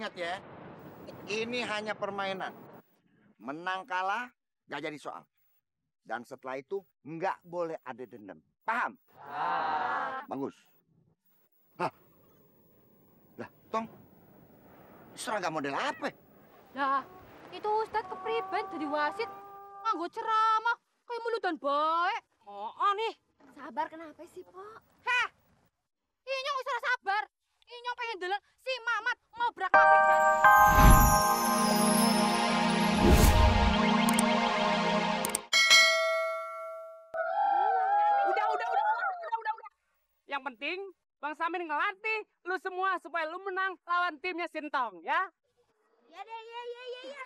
Ingat ya, ini hanya permainan. Menang kalah gak jadi soal. Dan setelah itu nggak boleh ada dendam. Paham? Bagus. Hah? Lah, Tong, seragam model apa? Lah, itu Ustadz kepriben jadi wasit. Nganggo ceramah, kayak mulut dan baik. Oh, nih. Sabar kenapa sih, Pok? Heh, inyong usah sabar. Inyong pengen delok si Mamat ngobrak-ngabrik dan... Udah. Yang penting, Bang Samin ngelatih lu semua supaya lu menang lawan timnya Sintong, ya? Ya deh, ya.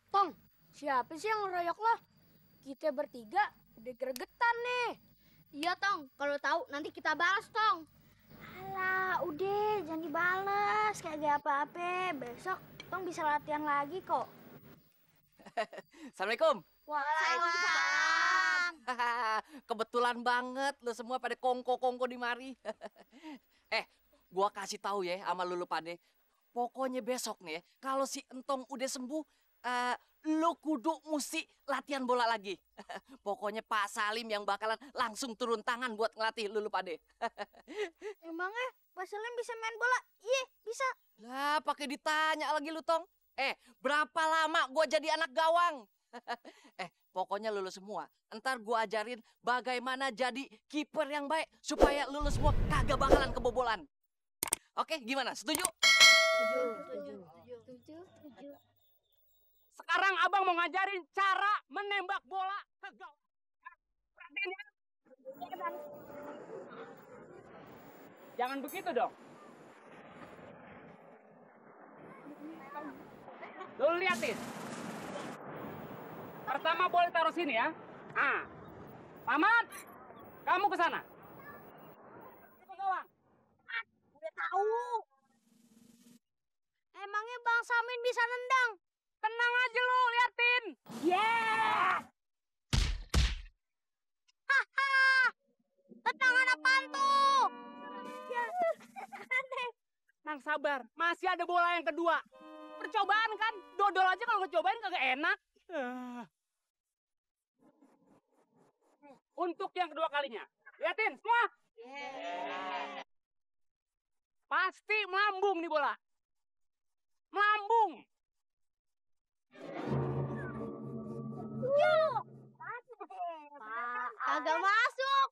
Tong, siapa sih yang ngeroyok lo? Kita bertiga udah gregetan nih. Iya, Tong. Kalau tahu nanti kita balas, Tong. Alah, udah jangan dibales. Kayak apa-apa. Besok Tong bisa latihan lagi kok. Assalamualaikum. Waalaikumsalam. Kebetulan banget lu semua pada kongko-kongko di mari. Gua kasih tahu ya sama lu pade. Pokoknya besok nih, kalau si Entong udah sembuh, lu kudu mesti latihan bola lagi. Pokoknya Pak Salim yang bakalan langsung turun tangan buat ngelatih lu pade. Emangnya Pak Salim bisa main bola? Iya, bisa. Lah, pakai ditanya lagi lu, Tong. Berapa lama gua jadi anak gawang? Pokoknya lulus semua. Entar gua ajarin bagaimana jadi kiper yang baik supaya lulus semua kagak bakalan kebobolan. Oke, gimana? Setuju? Setuju. Sekarang abang mau ngajarin cara menembak bola ke gawang. Perhatiin ya. Jangan begitu dong. Lu liatin. Pertama boleh taruh sini ya. Mamat, kamu ke sana. Ke gawang. Udah tahu. Emangnya Bang Samin bisa nendang? Tenang aja lu, liatin. Yeah! Haha! Tendangan apaan tuh? Aneh. Nang sabar, masih ada bola yang kedua. Percobaan kan, dodol aja kalau ngecobain kagak enak. Untuk yang kedua kalinya, liatin semua. Pasti melambung nih bola. Melambung. Agak masuk.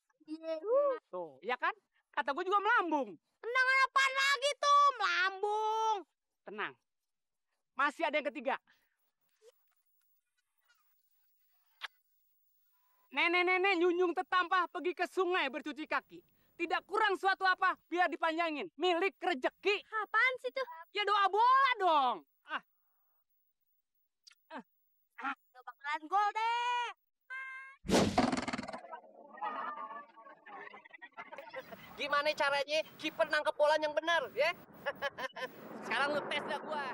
Tuh, ya kan? Kata gue juga melambung. Tendangan apaan lagi tuh? Melambung. Tenang. Masih ada yang ketiga. Nenek-nenek nyunjung tetampah pergi ke sungai bercuci kaki. Tidak kurang suatu apa biar dipanjangin. Milik rezeki. Apaan sih tuh? Ya doa bola dong. Gak bakalan gol deh. Gimana caranya kiper nangkep bola yang benar, ya? Sekarang lu tes dah gua.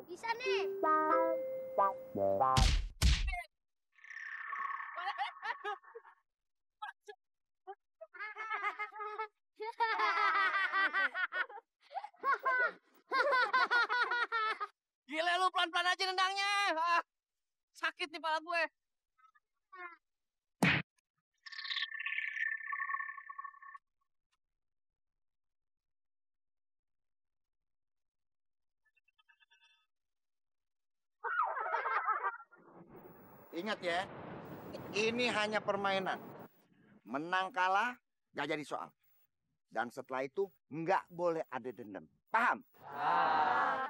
Bisa nih. Gila lu pelan-pelan aja nendangnya. Sakit nih pala gue. Ingat ya, ini hanya permainan. Menang kalah gak jadi soal. Dan setelah itu nggak boleh ada dendam. Paham?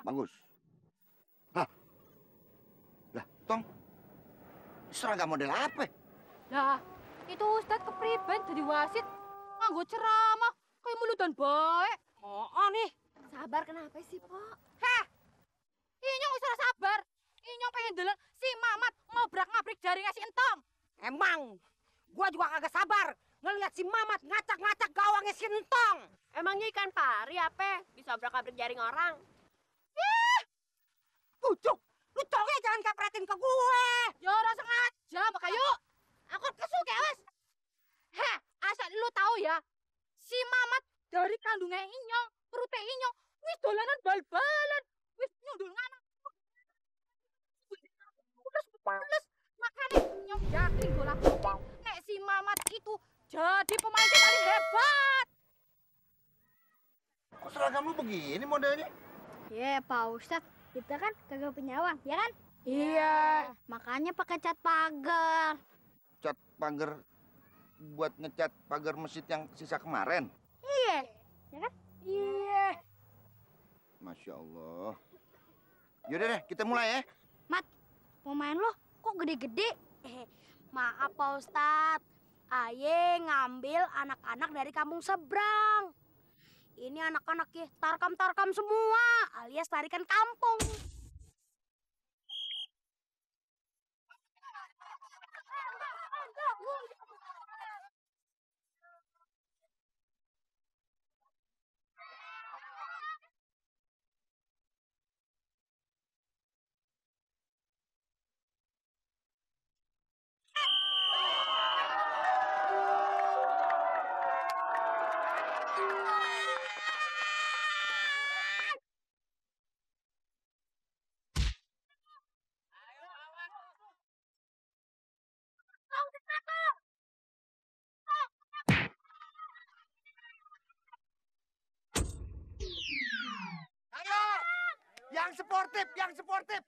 Bagus. Hah? Lah, Tong, seragam model apa? Lah, itu Ustadz kepriben jadi wasit. Nganggo ceramah, kayak mulut dan baik. Oh, nih. Sabar kenapa sih, Pok? Heh, inyong usah sabar. Inyong pengen delok si Mamat ngobrak-ngabrik jaringnya si Entong. Emang, gua juga kagak sabar ngelihat si Mamat ngacak-ngacak gawangnya si Entong. Emangnya ikan pari apa? Bisa obrak-abrik jaring orang. Pucuk, lu coge jangan kapretin ke gue. Ya orang sengaja, maka yuk. Aku kesuk ya, Mas. Heh, asal lu Jadi pemancing paling hebat. Kok seragam lu begini modelnya? Iya, Pak Ustadz. Kita kan kagak punya uang, ya kan? Iya. Makanya pakai cat pagar. Cat pagar buat ngecat pagar masjid yang sisa kemarin. Iya, ya kan? Iya. Masya Allah. Yaudah deh, kita mulai ya. Mat, pemain lo kok gede-gede? Maaf Pak Ustadz. Aye ngambil anak-anak dari kampung seberang. Ini anak-anak ya, tarkam-tarkam semua, alias tarikan kampung. Ayo, yang sportif, yang sportif.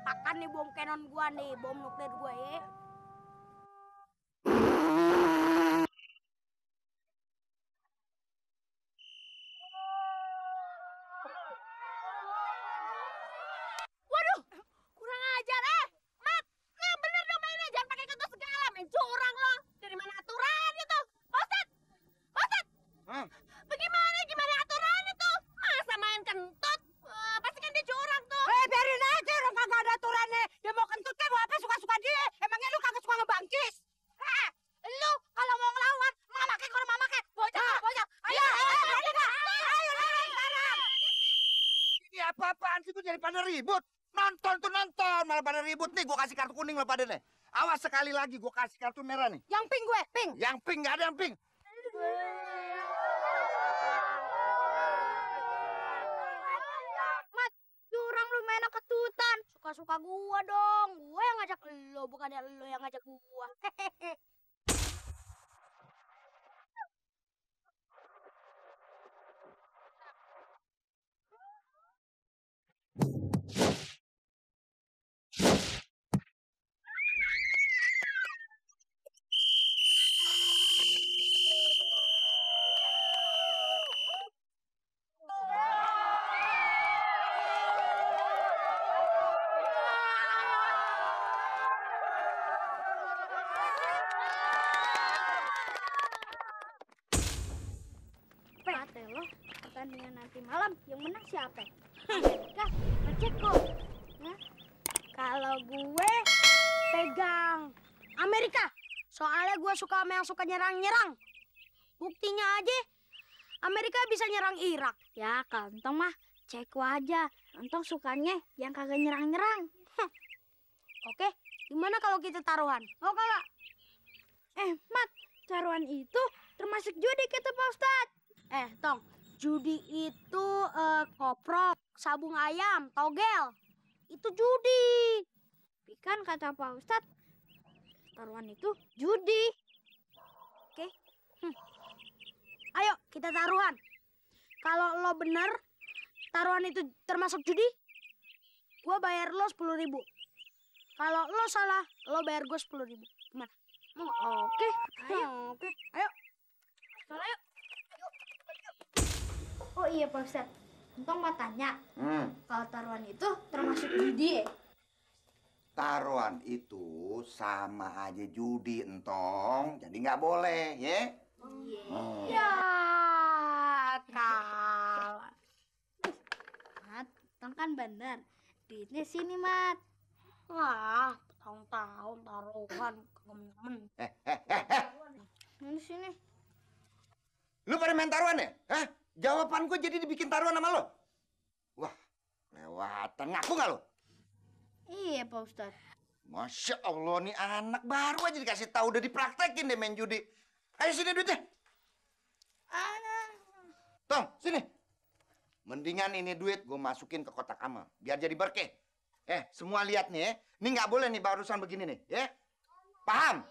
Akan nih bom cannon gua nih, bom nuklir gua ya. Waduh, kurang ajar Mat, yang bener dong mainnya, jangan pakai kentut segala, main curang lo. Dari mana aturannya tuh? Ustadz, gimana aturannya tuh? Masa main kentut? Pasti kan dia curang tuh. Biarin aja orang kagak ada aturannya. Dia mau kentut kan mau apa suka-suka dia. Emangnya lu kagak suka ngebangkis? Lu kalau mau ngelawan, mama ke kono mama ke. Bocah. Ayo, berani nggak? Ayo sekarang. Ini apa-apaan sih tuh daripada ribut? Nonton tuh nonton, malah pada ribut nih. Gue kasih kartu kuning lo pada nih. Awas sekali lagi gue kasih kartu merah nih. Yang pink gue, pink. Yang pink nggak ada yang pink. Mat, curang lu main ketutan. Suka-suka gua dong. Gua yang ngajak lo, bukannya lo yang ngajak gua. Mate lo, pertandingan nanti malam yang menang siapa? Amerika, Meksiko. Nah, kalau gue pegang Amerika. Soalnya gue suka sama yang suka nyerang-nyerang. Buktinya aja, Amerika bisa nyerang Irak. Ya, kalau Entong mah Ceko aja. Entong sukanya yang kagak nyerang-nyerang. Oke, gimana kalau kita taruhan? Mau kagak? Mat, taruhan itu termasuk judi kata Pak Ustadz. Tong, judi itu koprok, sabung ayam, togel. Itu judi. Tapi kan kata Pak Ustadz, taruhan itu judi. Oke. Ayo, kita taruhan. Kalau lo bener, taruhan itu termasuk judi, gua bayar lo 10.000. Kalau lo salah, lo bayar gue 10.000. Gimana? Oke. Ayo. Salah yuk. Oh iya Pak Ustadz, Entong mau tanya, kalau taruhan itu termasuk judi ya? Taruhan itu sama aja judi, Entong. Jadi nggak boleh, ya? Ya, kalah. Mat, Entong kan bener. Duitnya sini, Mat. Wah, tahun-tahun taruhan temen-temen. Ini sini. Lu pada main taruhan ya? Hah? Jawaban gue jadi dibikin taruhan sama lo? Wah, lewatan. Ngaku nggak lo? Iya, Pak Ustadz. Masya Allah, nih anak baru aja dikasih tahu udah dipraktekin deh main judi. Ayo sini duitnya. Tong, sini. Mendingan ini duit gue masukin ke kotak amal. Biar jadi berkeh. Semua lihat nih ya. Ini nggak boleh nih barusan begini nih, ya. Paham?